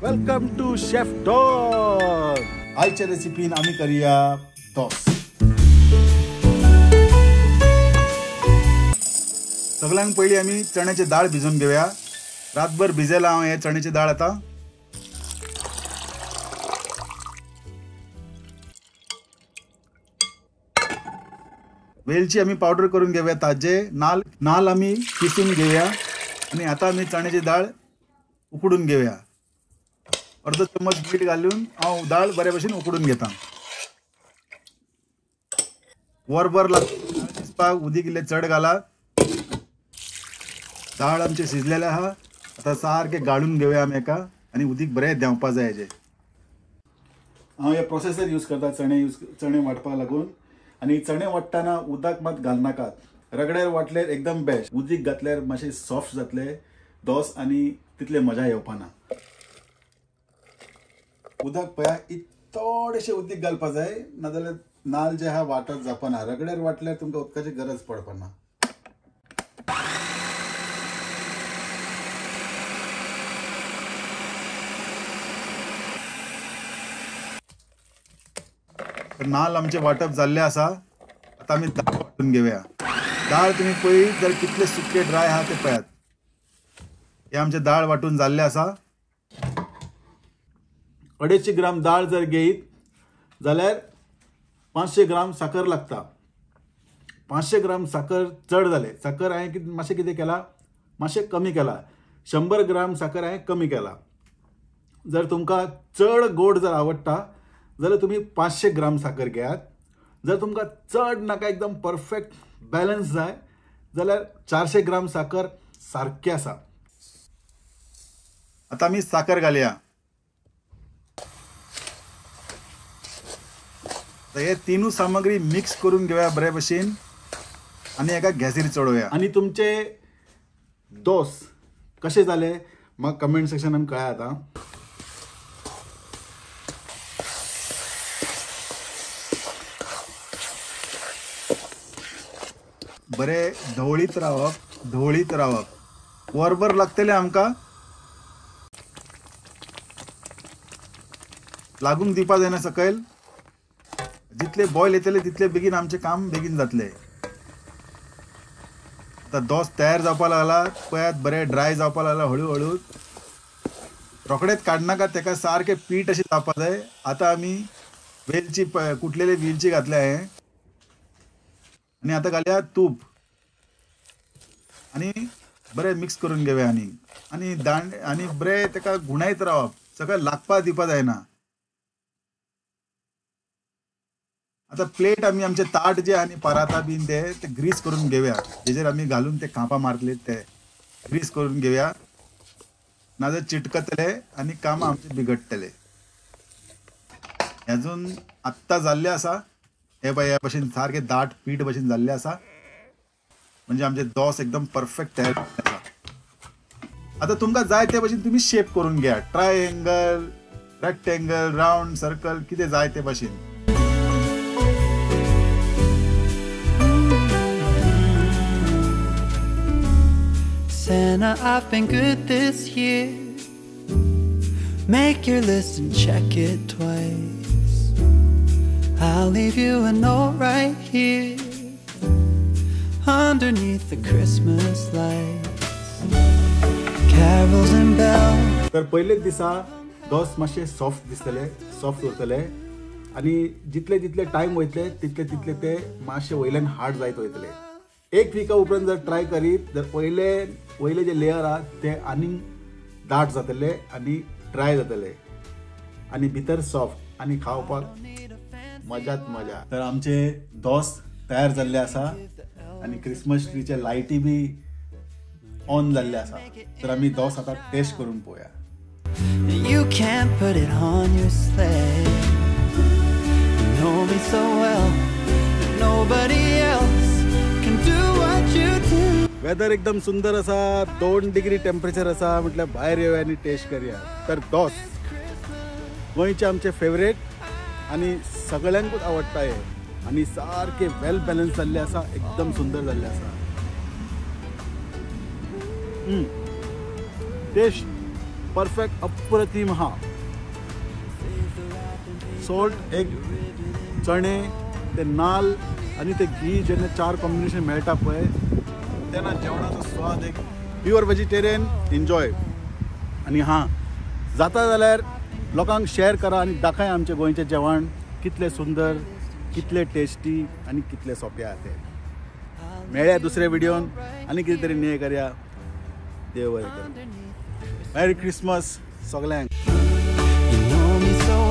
Welcome to chef don. आयच्या रेसिपीन आमी करूया दोस. सगळ्यांक पयलीं आमी चण्याची दाळ भिजून घेवया. रातभर भिजयला हांव हे चण्याची दाळ. आतां वेलची आमी पावडर करून घेवया ताजे. नाल नाल आमी किसून घेवया आनी आतां आमी चण्याची दाळ उकडून घेवया. अर्दो चमच मीठ घालून हांव दाळ बरे भशेन उकडून घेता. वरभर लागता शिजपाक, उदीक इल्लें चड घाला. दाळ आमची शिजलेले आहा. आतां सारकें गाळून घेवया आमी एका आनी उदीक बरें देंवपा जाय हेजें. हांव हे प्रोसेसर यूज करता चणे वांटपाक लागून. आनी चणे वांट्टना उदक मात घालनाकात. रगड्यार वांटल्यार एकदम बेस्ट. उदीक घातल्यार मातशें सॉफ्ट जातले दोस आनी तितले मजा येवपाना. उदक पळया थोडेशें उदीक घालपा जाय, नाजाल्यार नाल जे आहा वांटत जावपाना. रगड्यार वांटल्यार तुमकां उदकाची गरज पडपाना. नाल आमचे वांटप जाल्ले आसा. आतां आमी दाळ वांटून घेवया. दाळ तुमी पळयत जाल्यार कितले सुके ड्राय आहा ते पळयात. हे आमचे दाळ वांटून जाल्ले आसा. 250 ग्राम दाळ जर घेयत जाल्यार 500 ग्राम साकर लागता. 500 ग्राम साकर चड जाले. साकर हांवें मातशें कितें केलां, मातशें कमी केलां. 100 ग्राम साकर हांवें कमी केला. जर तुमकां चड गोड जर आवडटा जाल्यार तुमी 500 ग्राम साकर घेयात. जर तुमकां चड नाका, एकदम परफेक्ट बॅलन्स जाय जाल्यार 400 ग्राम साकर सारकें आसा. आतां आमी साकर घालया. हे तिनूय सामग्री मिक्स करून घेवया बरे भशेन आनी एका गॅसीर चडोवया. आनी तुमचे दोस कशे जाले म्हाका कमेंट सेक्शनान कळयात. आतां बरे धवळीत रावप, धवळीत रावप. वरभर लागतलें आमकां. लागूंक दिवपा जायना सकयल. जितले बॉयल येतले तितले बेगीन आमचें काम बेगीन जातलें. आतां दोस तयार जावपा लागला. पळयात बरें ड्राय जावपा लागला हळू हळू. रोखडेच काडनाका, तेका सारकें पीठ अशें जावपा जाय. आतां आमी वेलची कुटलेले वेलची घातले हांवें आनी आतां घालया तूप आनी बरें मिक्स करून घेवया. आनी आनी दांड आनी बरें तेका गुणायत रावप, सगळें लागपा दिवपा जायना. आतां प्लेट आमी आमचे ताट जे आनी पराता बीन ते ग्रीस करून घेवया. जेचेर आमी घालून ते कापां मारतले ते ग्रीस करून घेवया, नाजाल्यार चिटकतले आनी कामां आमचें बिगडटले. अजून आत्तां जाल्लें आसा. हे पळय ह्या भशेन सारकें दाट पीठ भशेन जाल्लें आसा. म्हणजे आमचे दोस एकदम परफेक्ट तयार आसा. आतां तुमकां जाय ते भशेन तुमी शेप करून घेया. ट्रायएंगल, रेक्टेंगल, रावंड, सर्कल, कितें जाय ते भशेन. Santa, I've been good this year. Make your list and check it twice. I'll leave you a note right here underneath the Christmas lights. Carols and bells. तर पयलेच दिसा दोस मातशे सॉफ्ट दिसतले, सॉफ्ट उरतले आनी जितले जितले टायम वयतले तितले तितले ते मातशे वयल्यान हार्ड जायत वयतले. एक विका उपरांत जर ट्राय करीत जर पयले वयले जे लेयर आहा ते आनीक दाट जातले आनी ड्राय जातले आनी भितर सॉफ्ट आनी खावपाक मजाच मजा. तर आमचे दोस तयार जाल्ले आसा आनी क्रिसमस ट्रीचे लायटी बी ऑन जाल्ले आसा. तर आमी दोस आतां टेस्ट करून पळोवया. You can't put it on your sleigh. You know me so well, nobody else can do what you do. Weather एकदम सुंदर आसा. 2 डिग्री टेम्परेचर आसा. म्हटल्यार भायर येवया आनी टेस्ट करया. तर दोस गोंयचे आमचे फेवरेट आनी सगळ्यांकूच आवडटा हे आनी सारके वेल बॅलन्स जाल्ले आसा, एकदम सुंदर जाल्ले आसा. टेस्ट परफेक्ट अप्रतिम आहा. सोल्ट एक चणे ते नाल आनी ते घी जेन्ना चार कॉम्बिनेशन मेळटा पळय तेन्ना जेवणाचो स्वाद एक प्युअर वेजिटेरियन एन्जॉय. आनी हां जाता जाल्यार लोकांक शेअर करा आनी दाखय आमचें गोंयचें जेवण कितलें सुंदर, कितलें टेस्टी आनी कितलें सोंपें आहा तें. मेळया दुसऱ्या व्हिडियोन आनी कितें तरी नेय करया. देव बरें करूं. मॅरी क्रिसमस सगल्यांक. You know me so